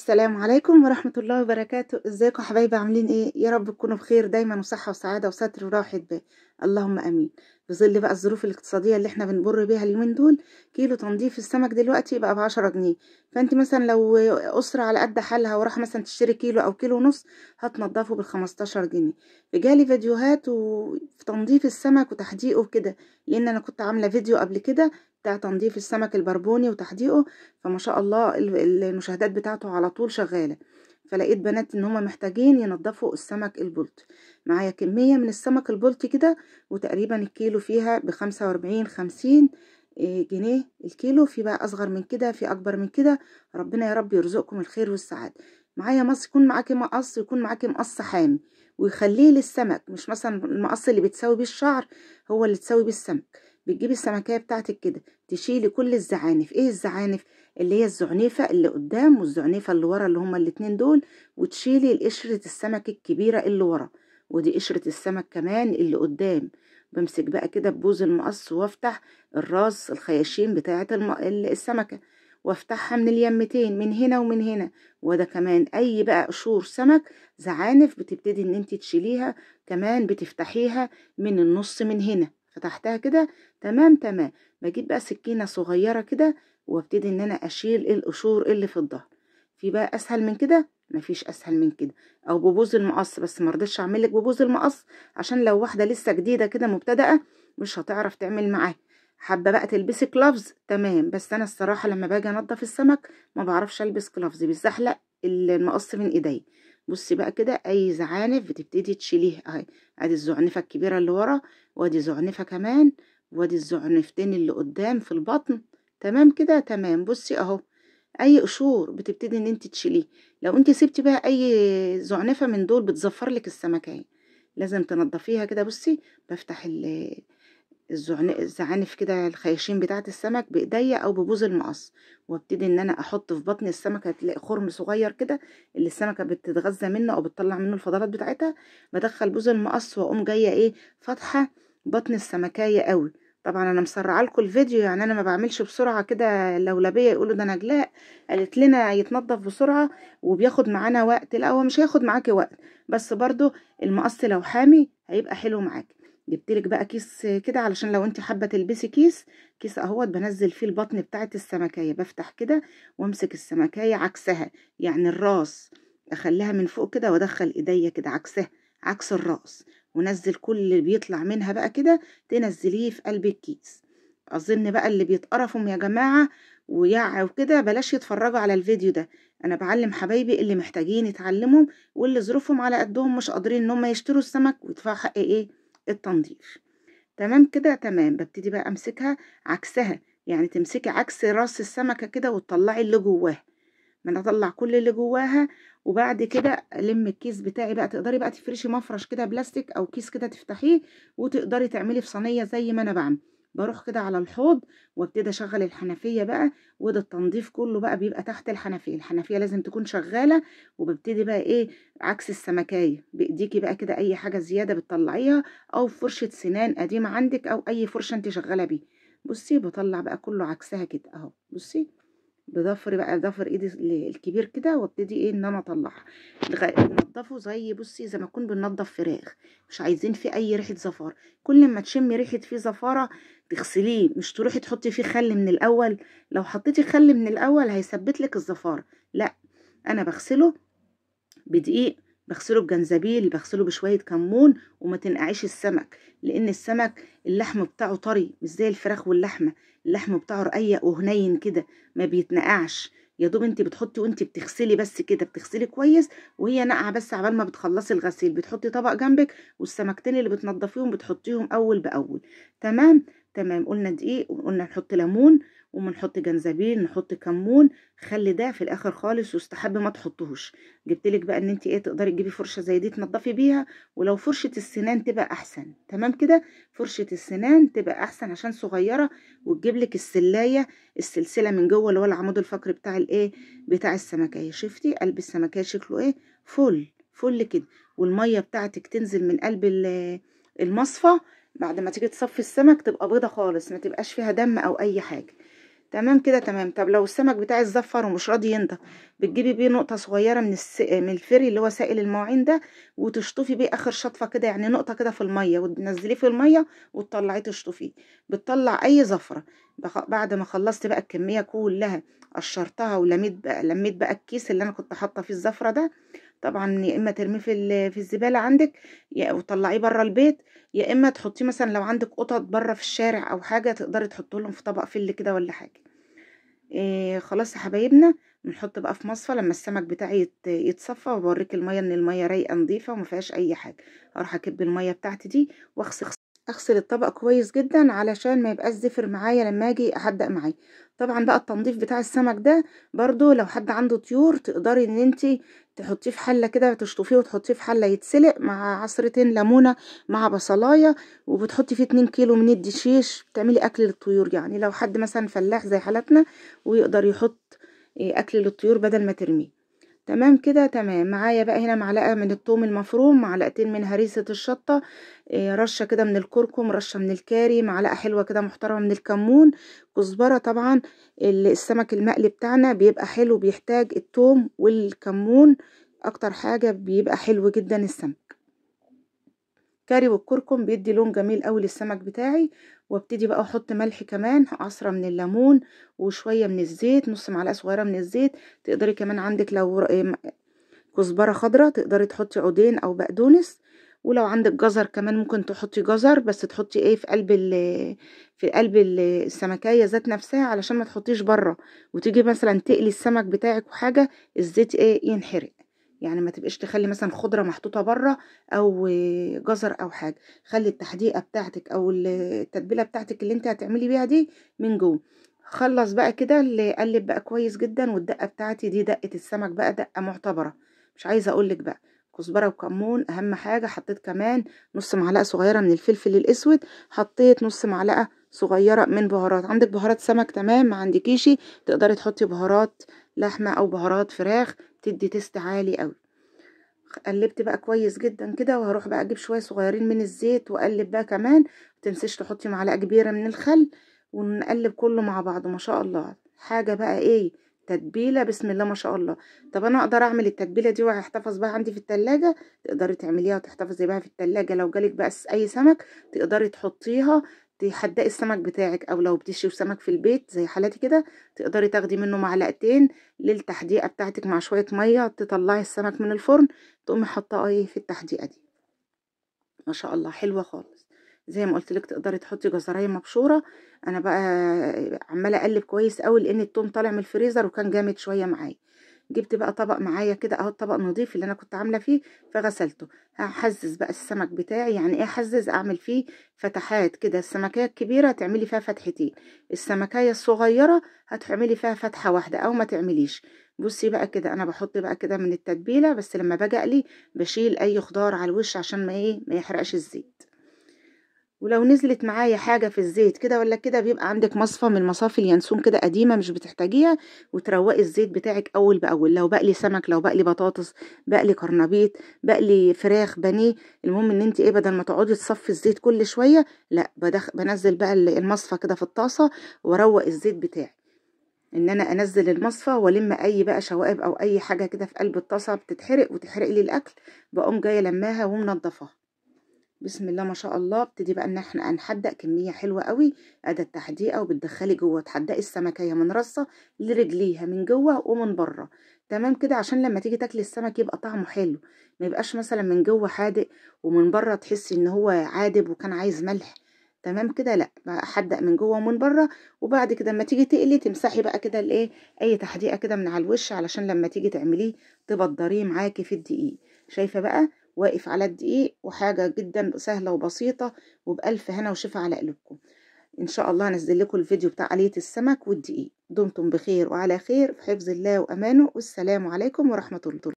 السلام عليكم ورحمة الله وبركاته. ازيكم حبايبي؟ عاملين ايه؟ يا رب تكونوا بخير دايما وصحة وسعادة وستر وراحة بال، اللهم امين. في ظل بقى الظروف الاقتصادية اللي احنا بنمر بيها اليومين دول، كيلو تنظيف السمك دلوقتي بقى ب10 جنيه. فانت مثلا لو اسرة على قد حالها وراح مثلا تشتري كيلو او كيلو ونص هتنضفه بال15 جنيه. فجالي فيديوهات وفي تنظيف السمك وتحديقه وكده، لان انا كنت عاملة فيديو قبل كده بتاع تنظيف السمك البربوني وتحديقه، فما شاء الله المشاهدات بتاعته على طول شغالة. فلقيت بنات ان هما محتاجين ينظفوا السمك البلطي. معايا كمية من السمك البلطي كده، وتقريبا الكيلو فيها ب45 50 جنيه الكيلو. في بقى اصغر من كده، في اكبر من كده. ربنا يا رب يرزقكم الخير والسعادة. معايا مقص، يكون معاكي مقص، يكون معاكي مقص حامي ويخليه للسمك، مش مثلا المقص اللي بتساوي بيه الشعر هو اللي تساوي بيه السمك. بتجيبي السمكيه بتاعتك كده، تشيلي كل الزعانف. ايه الزعانف؟ اللي هي الزعنيفه اللي قدام والزعنيفه اللي ورا، اللي هما الاتنين دول، وتشيلي قشرة السمك الكبيرة اللي ورا، ودي قشرة السمك كمان اللي قدام. بمسك بقى كده ببوز المقص وافتح الراس الخياشيم بتاعه السمكة، وافتحها من اليمتين، من هنا ومن هنا. وده كمان اي بقى قشور سمك زعانف بتبتدي ان انت تشيليها كمان، بتفتحيها من النص من هنا. فتحتها كده تمام تمام. بجيب بقى سكينة صغيرة كده وابتدي ان انا اشيل القشور اللي في الظهر. في بقى اسهل من كده؟ مفيش اسهل من كده. او ببوز المقص، بس ما رضيتش اعمل لك ببوز المقص عشان لو واحدة لسه جديدة كده مبتدئة مش هتعرف تعمل معاه. حابة بقى تلبسي gloves تمام، بس انا الصراحة لما باجي انضف السمك ما بعرفش البس gloves، بيزحلق المقص من ايدي. بصي بقى كده اي زعانف بتبتدي تشيليها اهي. ادي الزعنفه الكبيرة اللي ورا، وادي زعنفه كمان، وادي الزعنفتين اللي قدام في البطن. تمام كده تمام. بصي اهو اي قشور بتبتدي ان انت تشيليه. لو انت سبتي بقى اي زعنفه من دول بتزفر لك السمكيه، لازم تنضفيها كده. بصي بفتح الزعانف كده الخياشيم بتاعه السمك بايديا او ببوز المقص، وابتدي ان انا احط في بطن السمكة. تلاقي خرم صغير كده اللي السمكة بتتغذى منه او بتطلع منه الفضلات بتاعتها. بدخل بوز المقص واقوم جاية ايه فاتحة بطن السمكيه قوي. طبعا انا مسرعة لكم الفيديو، يعني انا ما بعملش بسرعة كده لولبيه يقولوا ده نجلاء قالت لنا يتنضف بسرعة وبياخد معانا وقت. لا هو مش هياخد معاكي وقت، بس برضو المقص لو حامي هيبقى حلو معاكي. جبتلك بقى كيس كده علشان لو انت حابة تلبسي كيس، كيس اهوت بنزل فيه البطن بتاعه السمكيه. بفتح كده وامسك السمكيه عكسها، يعني الراس اخليها من فوق كده وادخل ايديا كده عكسها، عكس الراس، ونزل كل اللي بيطلع منها بقى كده تنزليه في قلب الكيس. اظن بقى اللي بيتقرفوا يا جماعة ويع وكده بلاش يتفرجوا على الفيديو ده. انا بعلم حبايبي اللي محتاجين يتعلموا واللي ظروفهم على قدهم مش قادرين ان هم يشتروا السمك ويدفعوا حق ايه التنظيف. تمام كده تمام. ببتدي بقى امسكها عكسها، يعني تمسكي عكس راس السمكة كده وتطلعي اللي جواها. ما انا اطلع كل اللي جواها، وبعد كده الم الكيس بتاعي بقى. تقدري بقى تفرشي مفرش كده بلاستيك او كيس كده تفتحيه، وتقدري تعملي في صينية زي ما انا بعمل. بروح كده على الحوض وابتدي اشغل الحنفية بقى، وده التنظيف كله بقى بيبقى تحت الحنفية. الحنفية لازم تكون شغالة. وببتدي بقى ايه عكس السمكايه بايديكي بقى كده، اي حاجة زيادة بتطلعيها، او فرشه سنان قديمة عندك، او اي فرشه انت شغالة بيه. بصي بطلع بقى كله عكسها كده اهو. بصي بضفر بقى ضفر ايدي الكبير كده، وابتدي ايه ان انا اطلعها. ننضفه زي بصي زي ما نكون بننضف فراخ، مش عايزين فيه اي ريحه زفاره. كل ما تشمي ريحه فيه زفاره تغسليه، مش تروحي تحطي فيه خل من الاول. لو حطيتي خل من الاول هيثبت لك الزفاره. لا انا بغسله بدقيق، بغسله بجنزبيل، بغسله بشوية كمون، وما تنقعيش السمك، لان السمك اللحم بتاعه طري مش زي الفراخ واللحمة. اللحم بتاعه رقيق وهنين كده ما بيتنقعش. يا دوب انت بتحطي وانت بتغسلي بس كده، بتغسلي كويس وهي ناقعه بس عبال ما بتخلصي الغسيل. بتحطي طبق جنبك، والسمكتين اللي بتنضفيهم بتحطيهم اول باول. تمام تمام. قلنا دقيق، وقلنا نحط ليمون، وبنحط جنزبيل، نحط كمون. خلي ده في الاخر خالص، يستحب ما تحطوهوش. جبتلك بقى ان انت ايه تقدري تجيبي فرشه زي دي تنضفي بيها، ولو فرشه السنان تبقى احسن. تمام كده، فرشه السنان تبقى احسن عشان صغيرة، وتجيب لك السلايه السلسلة من جوه اللي هو العمود الفقري بتاع الايه بتاع السمكيه. شفتي قلب السمكيه شكله ايه؟ فل فل كده. والمية بتاعتك تنزل من قلب المصفى بعد ما تيجي تصفي السمك تبقى بيضة خالص، ما تبقاش فيها دم او اي حاجة. تمام كده تمام. طب لو السمك بتاعي اتزفر ومش راضي ينضف، بتجيبي بيه نقطة صغيرة من الفري اللي هو سائل المواعين ده، وتشطفي بيه اخر شطفه كده، يعني نقطة كده في المية، وتنزليه في المية وتطلعيه تشطفيه، بتطلع اي زفره. بعد ما خلصت بقى الكمية كلها قشرتها ولميت بقى الكيس اللي انا كنت حاطه فيه الزفره ده. طبعا يا اما ترميه في الزبالة عندك، يا وطلعيه بره البيت، يا اما تحطيه مثلا لو عندك قطط بره في الشارع او حاجة، تقدري تحطيه لهم في طبق فل كده ولا حاجة. إيه خلاص يا حبايبنا، بنحط بقى في مصفى لما السمك بتاعي يتصفى، وبوريك المية ان المية رايقة نظيفة وما فيهاش اي حاجة. هروح اكب المية بتاعتي دي واغسل الطبق كويس جدا علشان ما يبقاش زفر معايا لما اجي احدق معاه. طبعا بقى التنظيف بتاع السمك ده برضو لو حد عنده طيور تقدري ان انتي تحطيه في حله كده، تشطفيه وتحطيه في حله يتسلق مع عصرتين ليمونه مع بصلايه، وبتحطي فيه 2 كيلو من الدشيش، بتعملي اكل للطيور. يعني لو حد مثلا فلاح زي حالتنا ويقدر يحط اكل للطيور بدل ما ترميه. تمام كده تمام. معايا بقى هنا معلقه من الثوم المفروم، معلقتين من هريسه الشطه، رشه كده من الكركم، رشه من الكاري، معلقه حلوة كده محترمه من الكمون، كزبره. طبعا السمك المقلي بتاعنا بيبقى حلو، بيحتاج الثوم والكمون اكتر حاجة، بيبقى حلو جدا السمك. كاري والكركم بيدي لون جميل قوي للسمك بتاعي. وابتدي بقى احط ملح كمان، عصره من الليمون وشوية من الزيت، نص معلقه صغيرة من الزيت. تقدري كمان عندك لو كزبره خضراء تقدري تحطي عودين او بقدونس، ولو عندك جزر كمان ممكن تحطي جزر، بس تحطي ايه في قلب السمكيه ذات نفسها علشان ما تحطيش بره وتيجي مثلا تقلي السمك بتاعك وحاجه الزيت ايه ينحرق. يعني ما تبقاش تخلي مثلا خضرة محطوطة بره او جزر او حاجة، خلي التحديقه بتاعتك او التتبيله بتاعتك اللي انت هتعملي بيها دي من جوه. خلص بقى كده، اللي قلب بقى كويس جدا. والدقه بتاعتي دي دقه السمك بقى دقه معتبره، مش عايزه اقولك بقى. كزبره وكمون اهم حاجة. حطيت كمان نص معلقه صغيرة من الفلفل الاسود، حطيت نص معلقه صغيرة من بهارات. عندك بهارات سمك تمام، ما عندكيش تقدري تحطي بهارات لحمه او بهارات فراخ، تدي taste عالي قوي. قلبت بقى كويس جدا كده، وهروح بقى اجيب شوية صغيرين من الزيت واقلب بقى كمان. متنسيش تحطي معلقه كبيرة من الخل، ونقلب كله مع بعضه. ما شاء الله حاجة بقى ايه تتبيله، بسم الله ما شاء الله. طب انا اقدر اعمل التتبيله دي وهحتفظ بها عندي في التلاجة؟ تقدري تعمليها وتحتفظي بها في التلاجة. لو جالك بقى اي سمك تقدري تحطيها تحدقي السمك بتاعك، او لو بتشوي سمك في البيت زي حالاتي كده تقدري تاخدي منه معلقتين للتحديقه بتاعتك مع شوية مية، تطلعي السمك من الفرن تقومي حاطاه ايه في التحديقه دي. ما شاء الله حلوة خالص. زي ما قلت لك تقدري تحطي جزرايه مبشوره. انا بقى عماله اقلب كويس قوي لان التوم طالع من الفريزر وكان جامد شوية معايا. جبت بقى طبق معايا كده اهو، الطبق نظيف اللي انا كنت عامله فيه فغسلته. هحزز بقى السمك بتاعي. يعني ايه احزز؟ اعمل فيه فتحات كده. السمكيه الكبيرة تعملي فيها فتحتين، السمكيه الصغيرة هتعملي فيها فتحه واحدة او ما تعمليش. بصي بقى كده انا بحط بقى كده من التتبيله، بس لما باجي اقلي بشيل اي خضار على الوش عشان ما ايه ما يحرقش الزيت. ولو نزلت معايا حاجة في الزيت كده ولا كده بيبقى عندك مصفى من مصافي اليانسون كده قديمة مش بتحتاجيها، وتروقي الزيت بتاعك اول باول. لو بقلي سمك، لو بقلي بطاطس، بقلي قرنبيط، بقلي فراخ بانيه، المهم ان انت ايه بدل ما تقعدي تصفي الزيت كل شوية، لا بنزل بقى المصفى كده في الطاسه واروق الزيت بتاعي. ان انا انزل المصفى والم اي بقى شوائب او اي حاجة كده في قلب الطاسه بتتحرق وتحرق لي الاكل، بقوم جاية لماها ومنضفاها. بسم الله ما شاء الله. ابتدي بقى ان احنا هنحدق كمية حلوة قوي. ادي التحديقه، وبتدخلي جوه تحدقي السمكيه من راسها لرجليها من جوه ومن بره. تمام كده، عشان لما تيجي تاكلي السمك يبقى طعمه حلو، ما يبقاش مثلا من جوه حادق ومن بره تحسي ان هو عادب وكان عايز ملح. تمام كده، لا حدق من جوه ومن بره. وبعد كده لما تيجي تقلي تمسحي بقى كده الايه اي تحديقه كده من على الوش، علشان لما تيجي تعمليه تبدريه معاكي في الدقيق. شايفه بقى واقف على الدقيق، وحاجه جدا سهلة وبسيطة، وبألف هنا وشفا على قلوبكم. ان شاء الله هنزل لكم الفيديو بتاع قليه السمك والدقيق. دمتم بخير وعلى خير في حفظ الله وامانه، والسلام عليكم ورحمة الله.